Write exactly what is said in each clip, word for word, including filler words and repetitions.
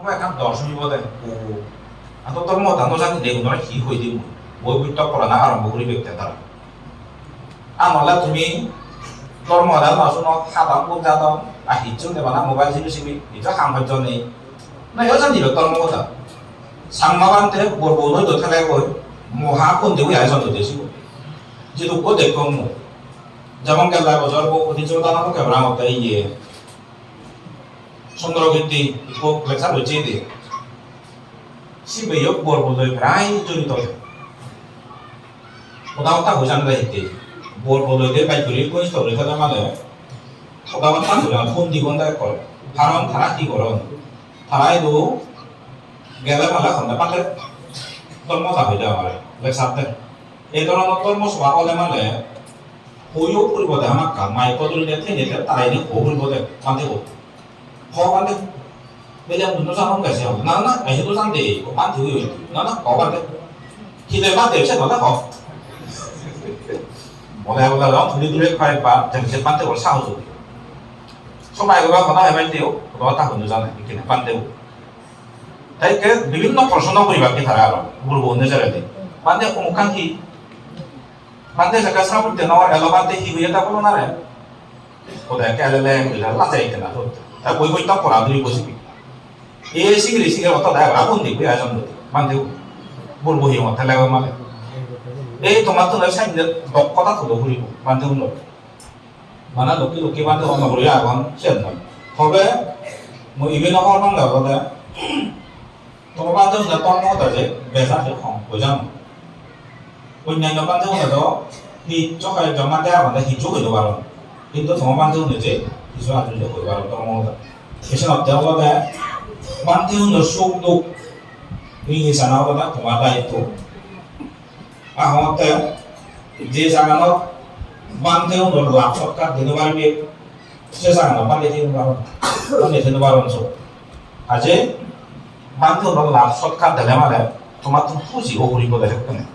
Ekkan dor sunibo de, o, ato dhormo hoda no jani de, unore hi hoi di mui. Boi boi tok porana arambo guri bek de tara. Ar nole tumi dhormo hoda no suno, hadon buk jadon, ar hissu de bana mobile sibi sibi, hissu ham hojjo nei. Na, yo jani lo dhormo hoda. Changma bhante, bor bo noi do thele goi, moha pondit goi ai jon do desibo. Jidukko dekkong mui. Jemon gelle bojor bo udi joda namo kebra motte iye. Chandrakirti ikko lecture hocche de. Sibe yo bor bo loi prai jorito de. Hoda hoda hoi jane de hitte. Bor bo loi de baj guri ekko story thele mane. Hoda hoda hoi jane phone di gonda ekko. Karon tara hi goron? Tara idu gele male honde pande dhormo hoda hoi de amare. Lecture de. Ei dhoronor dhormo sobha ole mane hoiyo puribo de hamakkai, mike-o dulde thene de tara ene ho puribo de, bhante ho. Ho bhante. Bele mui no janon gese ho. Na, na, ei no jande, o bhante oi oi. Na, na, ho bhante. Hi de bhante, se hoda ho. Bole bole rong thuli thuli khoi ba, jeng se bhante bol sahos oi. Sobai gora hoda hoi bhante o, hoda ta hono jane, ikkine bhante o. Te ikke bibhinno proshno guribakke tara aro, guru bo nejere de. Bhante omukkan hi? Bhante jaka sabut de no elo bhante hi hoye ta bolo na re. Hoda ekke elele hoye lajai ikkena sot. Ta boi boi ta pora duri bosi. E sigiri sigiri oto da ra bondi guri ajon do. Bhante bol bohi mo thele male. Ei tomattun sainde dok hoda tulo guribo bhante uno. Bana lokki lokki bhante honna guri agon, siyan noi. Tobe mui ibe no hobor pang olode, toma bhante honna ton no hoda je beja je hom, bujam. Onnanno bhante honna do hi chok hai joma de agon de hissu hoi no paron. Hintu toma bhante honna je hissu aju je hoi paron toma hoda. Esan otte olode bhante honna suk duk, hi hi sana olode toma daitto. Ahotte je jaganot bhante unor lab sotkar dine paribe, se jaganot bhante dine paron, bhante dine paron so. Aje bhante unor lab sotkar dele mane tomattun huji o guribo de sekkene.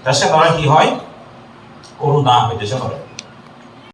Ta senore hi hoi? Koruna hoide senore.